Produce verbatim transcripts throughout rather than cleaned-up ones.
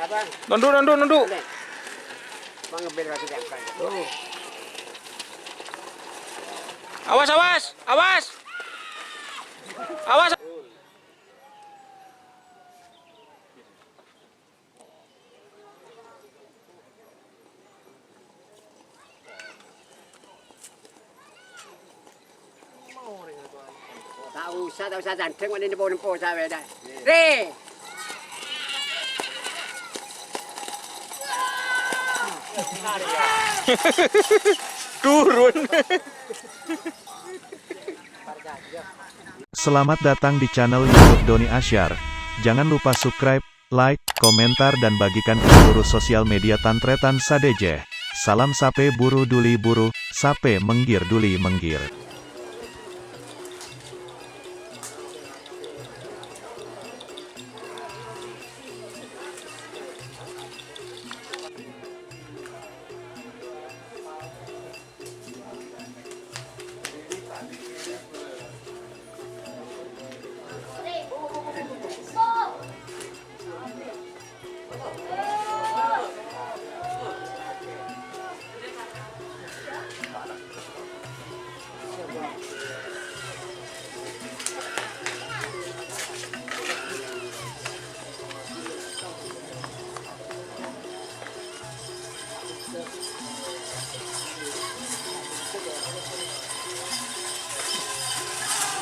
Nondhu', nondhu', nondhu'. Awas, awas, awas. Awas. Ta' osa, ta' osa candheng, mon nempo-nempo sawe, dah. Re! Turun. Selamat datang di channel YouTube Doni Asyar. Jangan lupa subscribe, like, komentar, dan bagikan ke seluruh sosial media tan-tarètan sadhâjâ. Salam sapè buru dhuli buru, sapè mèngghir dhuli mèngghir.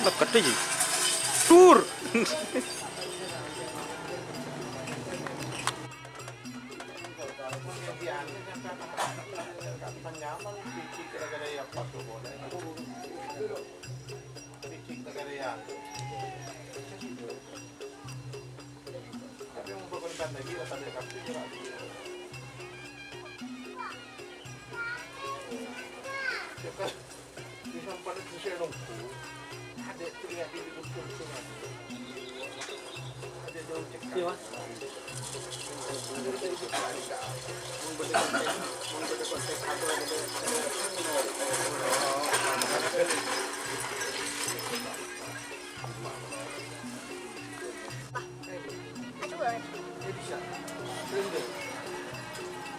Leket aja. Tur. Aduh.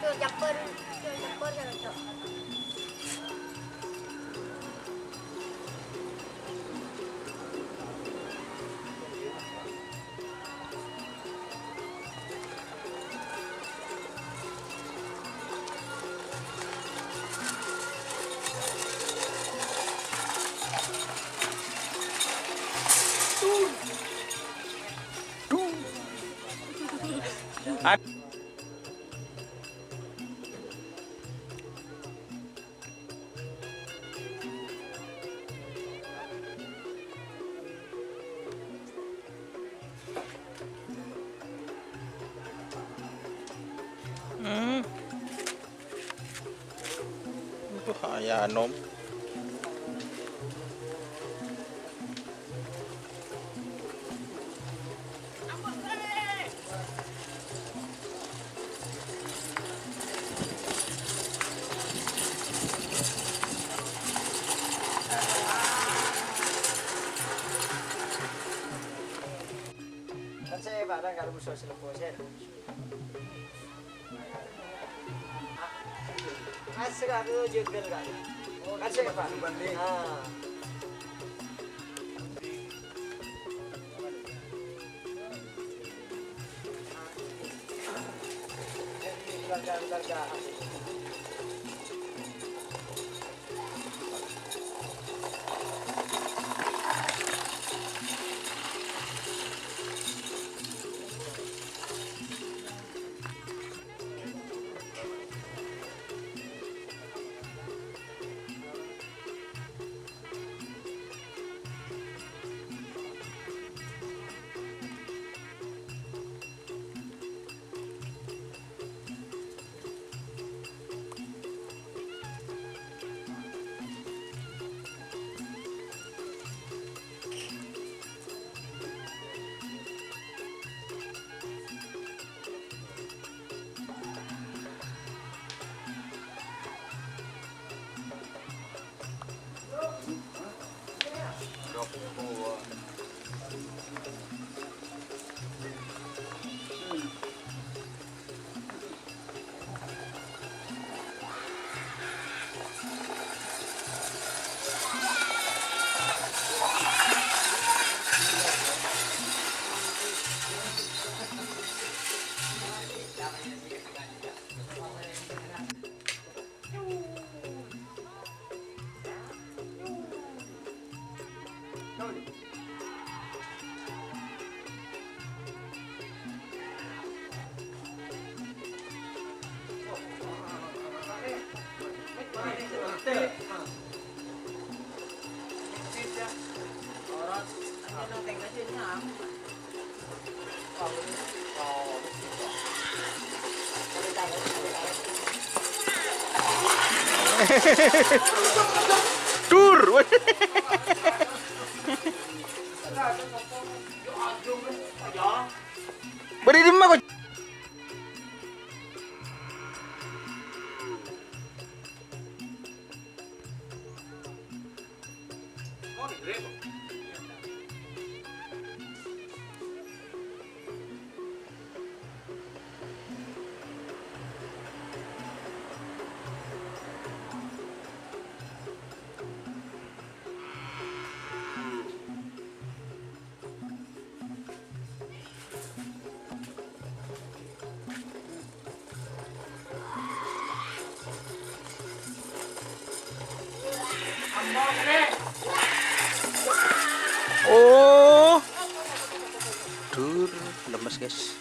Tuh, campur, tuh, campur sama, Cok. Hmm. Wah, ya, nom. Kan saya barang kalau musuh selingkuh, saya. Asik, aku jengkel, Kak. Kan saya, Pak. Ah. Dur. Bâdâ è dimma, Ko'? Oh. Dur, lemes, guys.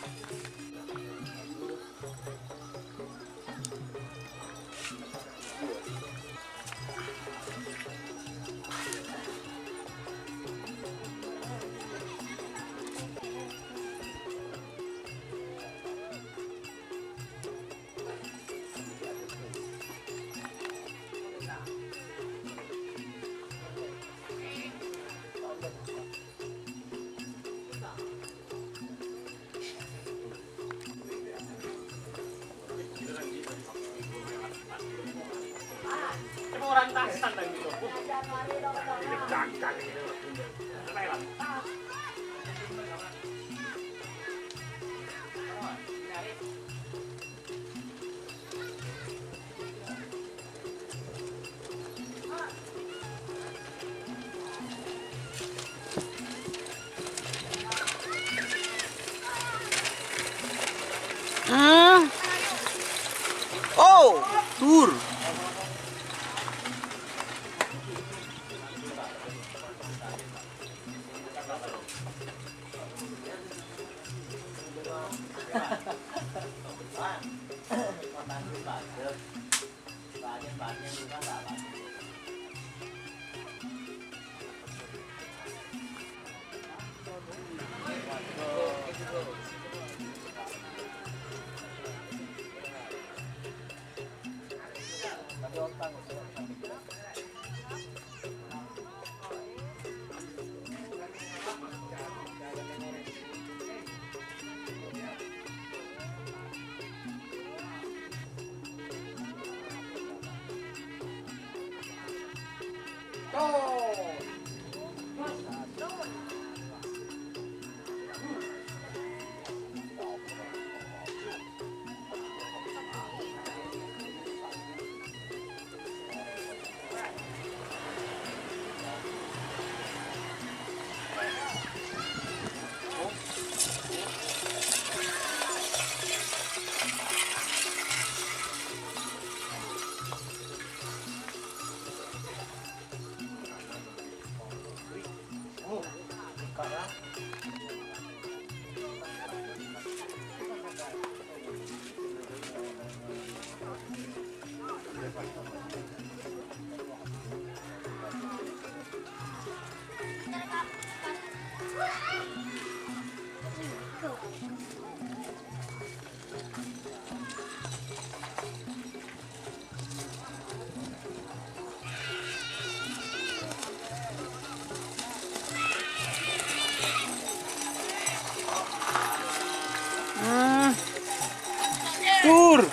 Hmm. Oh, dur. Hmm. Dur.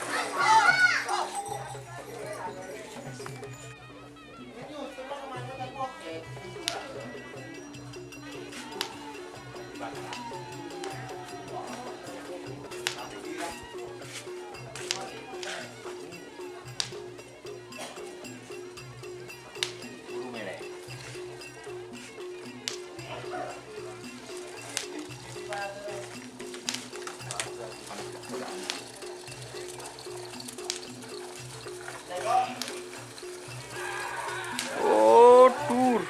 Oh, dur.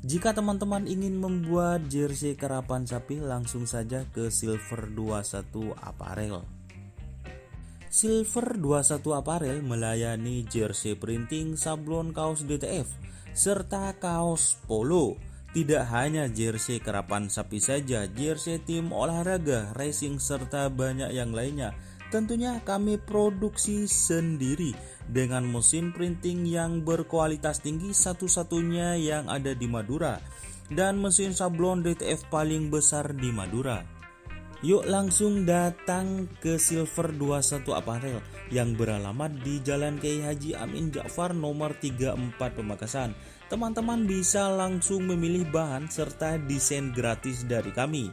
Jika teman-teman ingin membuat jersey karapan sapi, langsung saja ke Silver dua satu Apparel. Silver dua satu Apparel melayani jersey printing, sablon kaos D T F, serta kaos polo. Tidak hanya jersey karapan sapi saja, jersey tim olahraga, racing, serta banyak yang lainnya. Tentunya kami produksi sendiri dengan mesin printing yang berkualitas tinggi, satu-satunya yang ada di Madura, dan mesin sablon D T F paling besar di Madura. Yuk langsung datang ke Silver dua satu Apparel yang beralamat di Jalan Kiai Haji Amin Ja'far nomor tiga empat Pamekasan. Teman-teman bisa langsung memilih bahan serta desain gratis dari kami.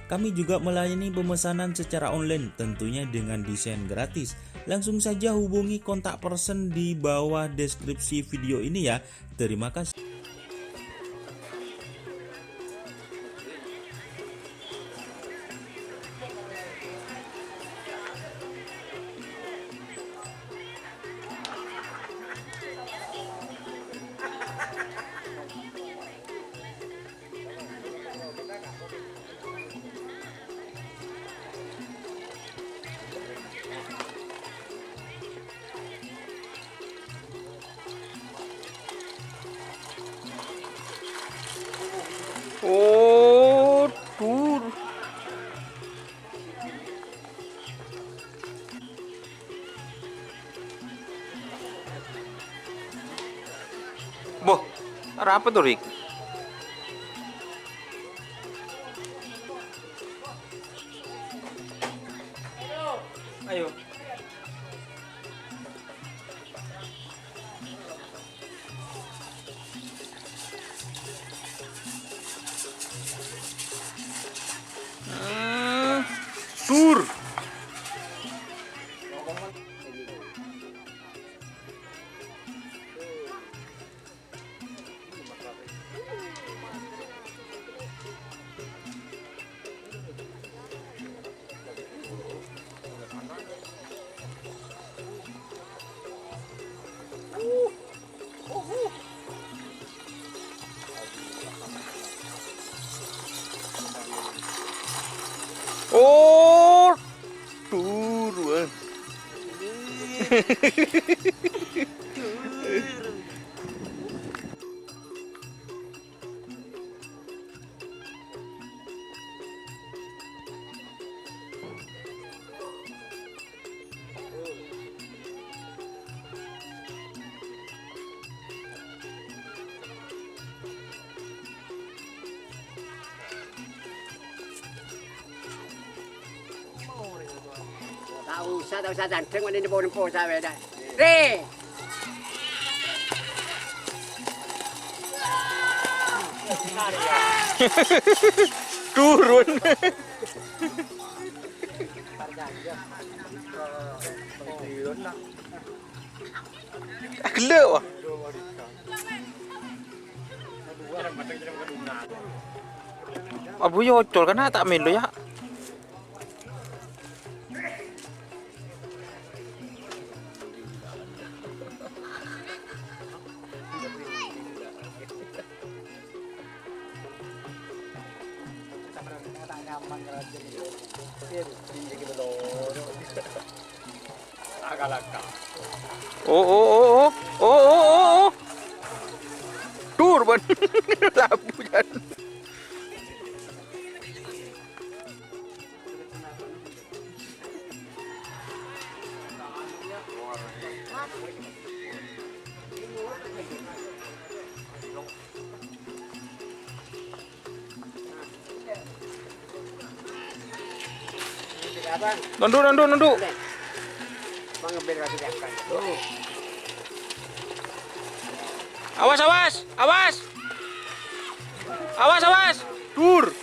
Kami juga melayani pemesanan secara online, tentunya dengan desain gratis. Langsung saja hubungi kontak person di bawah deskripsi video ini ya. Terima kasih. Oh, dur. Boh, arapa to, Rik? Ayo. Hmm, dur. Oh, turun. Ta' osa, ta' osa candheng, mending nempo-nempo sawe dah. Re. Turun. Gellâ', wah. Abu ya ocol kan, ta' mèlo ya. Oh, oh, oh, oh, oh, oh, oh, oh. Dur, ban. Labu, jan. Nondhu', nondhu', nondhu'. Awas, awas, awas. Awas, awas. Dur.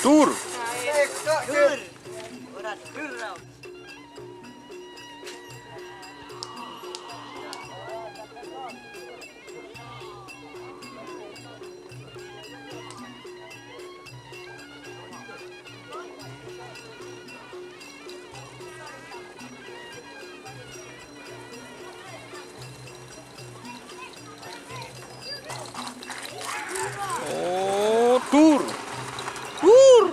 Dur. Oh, dur. Dur.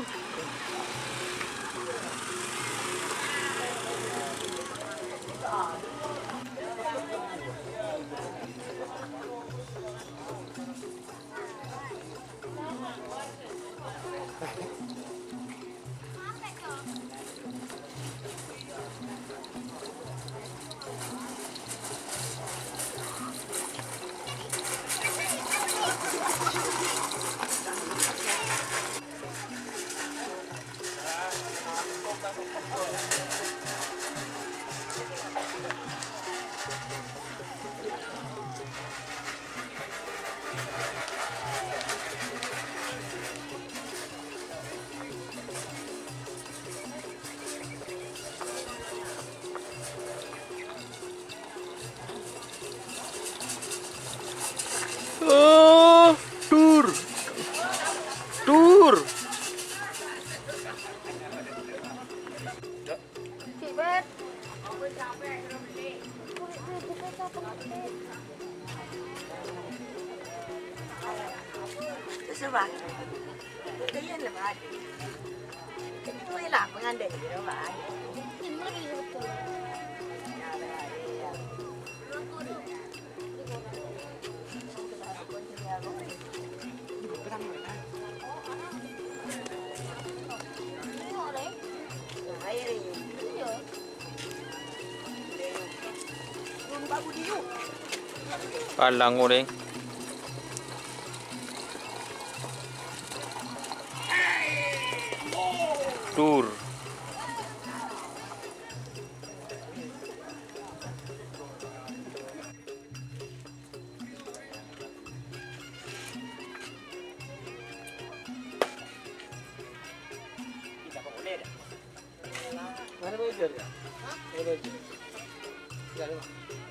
Oh, dur. Dur. Coba. Iya, lah, pengandel gitu, Pak. Palang orèng. Dur. Mana belajar ya? Mana belajar? Enggak ada, Mak.